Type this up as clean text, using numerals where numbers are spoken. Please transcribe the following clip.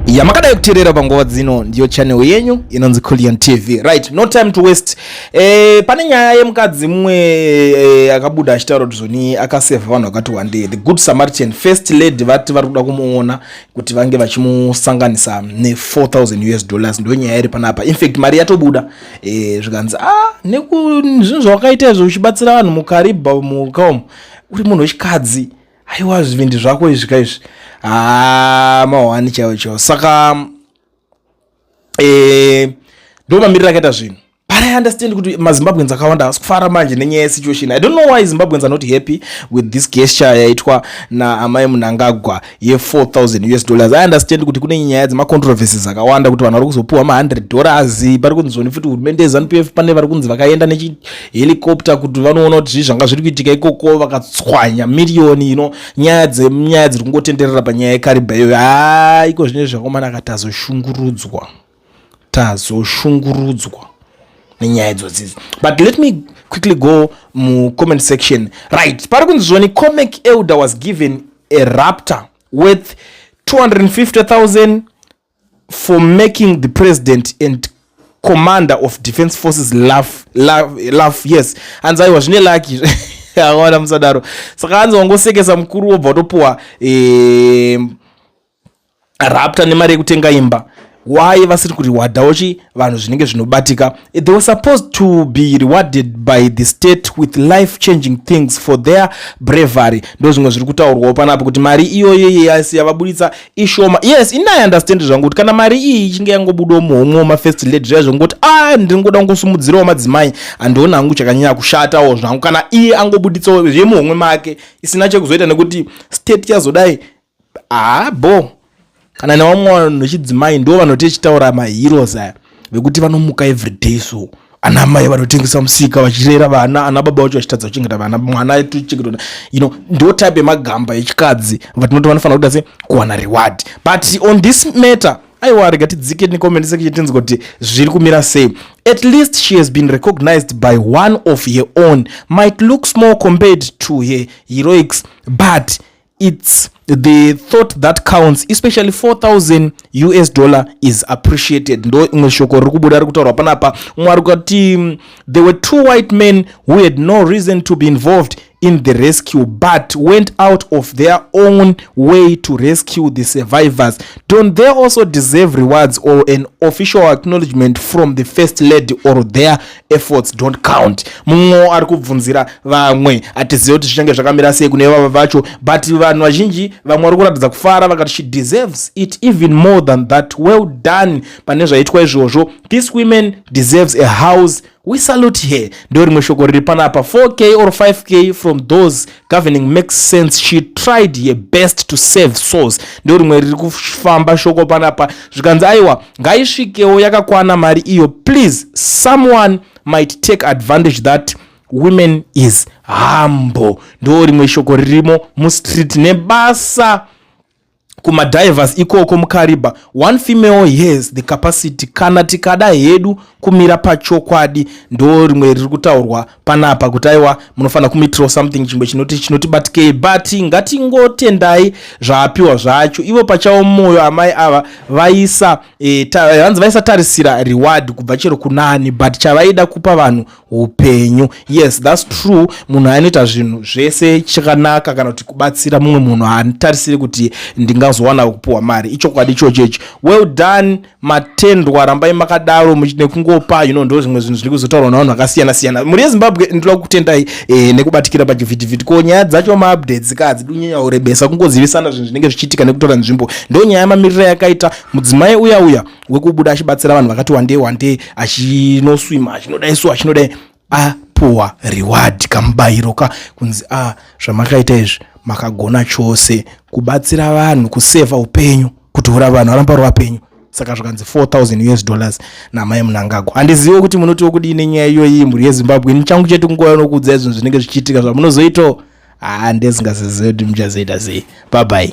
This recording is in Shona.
Yamakadai kuteerera panguva dzino ndiyo channel yenyu inonzi Culion TV. Right, no time to waste. Pane nyaya yemukadzi mumwe akabuda achitaura kuti zvoni akasevha vanhu vakati wandei, the Good Samaritan. First Lady vati vari kuda kumuona kuti vange vachimusanganisa ne4000 US dollars. Ndo nyaya iri panapa. In fact, mari yatobuda. Zvikanzi zvinhu zvawakaita izvo uchibatsira vanhu muKaribha mukaomo, uri munhu wechikadzi, aiwa, zvivindi zvako izvi kaizvi, ha, mahwani chaiwo chaiwo. Saka ndo mamiriro akaita zvinhu, but I understand kuti maZimbabweans akawanda havasi kufara manje nenyaya yesituation. I don't know why Zimbabweans are not happy with this gesture yaitwa naamai Mnangagwa ye4000 US dollars. I understand kuti kune nyaya dzemacontroversies akawanda, kuti vanhu vari kuzopiwa ma100 dollars. Pari kunzi zvoni futi hurumende yeZANU PF, pane vari kunzi vakaenda nechihelicopter kuti vanoona kuti zvii zvanga zviri kuitika ikoko, vakatswanya miriyoni ino. Nyaya dzenyaya dziri kungotenderera panyaya yeKaribha iyoyo. Ha, iko zvine zvakomana, tazoshungurudzwa, tazoshungurudzwa nenyaya idzodzidzi. But let me quickly go mucomment section. Right, pari kunzi zvoni Comic Elder was given a Raptor worth 250,000 for making the president and commander of defense forces laugh, laugh, laugh. Yes, hanzi aiwa, zvine lucky akaona, musadaro. Saka hanzi wangosekesa mukuru, wobva watopuwa Raptor nemari yekutenga imba. Why vasiri kurewardawo chi vanhu zvinenge zvinobatika? They were supposed to be rewarded by the state with life changing things for their bravery. Ndo zvimwe zviri kutaurwawo panapo, kuti mari iyoyo yasi yavabuditsa ishoma. Yes, ini I understand zvangu kuti kana mari iyi ichinge yangobudawo muhomwe wemafirst lady, zviya zvongoti a ndingoda kungosimudzirawo madzimai, handioni hangu chakanyanya kushatawo zvangu kana iye angobuditsawo zvemuhomwe make isina chekuzoita nekuti state yazodai. Ha, bo kana nevamwe vanhu vechidzimai ndo vanoti tichitaura maheroes aya, vekuti vanomuka everyday. So ana mai vanotengesa musika vachirera vana, ana baba vacho vachitadza kuchengeta vana, mwana aitochengetwa, ndo type yemagamba echikadzi vatinoti vanofanira kuita se kuwana reward. But on this matter, aiwa, rega tidzike necomment section tinzwe kuti zviri kumira sei. At least she has been recognized by one of her own. Might look small compared to her heroics, but it's the thought that counts, especially 4000 US dollar is appreciated. Ndo imwe shoko riri kubuda riri kutaurwa panapa. Umwe ari kuti there were two white men who had no reason to be involved in the rescue but went out of their own way to rescue the survivors. Don't they also deserve rewards or an official acknowledgement from the First Lady, or their efforts don't count? Mumwe ari kubvunzira vamwe. Hatizivi kuti zvichange zvakamira sei kune vava vacho, but vanhu vazhinji vamwe vari kuratidza kufara, vakati she deserves it even more than that. Well done pane zvaitwa izvozvo. This women deserves a house. We salute her. Ndo rimwe shoko riri panapa. 4K or 5K from those governing makes sense. She tried her best to save souls. Ndo rimwe riri kufamba shoko panapa. Zvikanzi aiwa, ngaisvikewo yakakwana mari iyo, please. Someone might take advantage that women is humble. Ndo rimwe shoko ririmo mustreet. Nebasa kumadivers ikoko muKaribha. One female has the capacity kana tikada hedu kumira pachokwadi. Ndo rimwe riri kutaurwa panapa, kuti aiwa, munofanira kumitirawo something chimwe chinoti chinotibatikei. But ngatingotendai zvaapiwa zvacho. Ivo pachavo mwoyo amai ava vaisa vanzi vaisatarisira reward kubva chero kunani, but chavaida kupa vanhu upenyu. Yes, that's true. Munhu anoita zvinhu zvese chakanaka kana kuti kubatsira mumwe munhu, haanitarisiri kuti ndingazowana kupiwa mari. Ichokwadi ichocho ichi. Well done, matendwa, rambai makadaro nekungopa. Ndo zvimwe zvinhu zviri kuzotaurwa navanhu vakasiyana siyana. Mhuri yeZimbabwe, ndinoda kutendai nekubatikira pachivhitivhiti. Ko nyaya dzacho, maupdates ka, hadzidi kunyanya kurebesa, kungozivisana zvinhu zvinenge zvichiitika nekutora nzvimbo. Ndo nyaya yamamiriro yakaita mudzimai uya uya wekubuda achibatsira vanhu vakati wandei wandei, achinoswima, achinodai so, achinodai, apuwa reward, kamubayiro ka, kunzi a zvamakaita izvi makagona chose kubatsira vanhu, kusevha upenyu, kuti ura vanhu varamba vari vapenyu. Saka zvakanzi 4000 US dollars namai Mnangagwa. Handizivi kuti munotiwo kudii nenyaya iyoyi, mhuri yeZimbabwe. Ini changu chete kungouya nokuudzai zvinhu zvinenge zvichiitika. Zvamunozoitawo, haa, ndesingazizivi kuti muchazoita sei. Bye bye.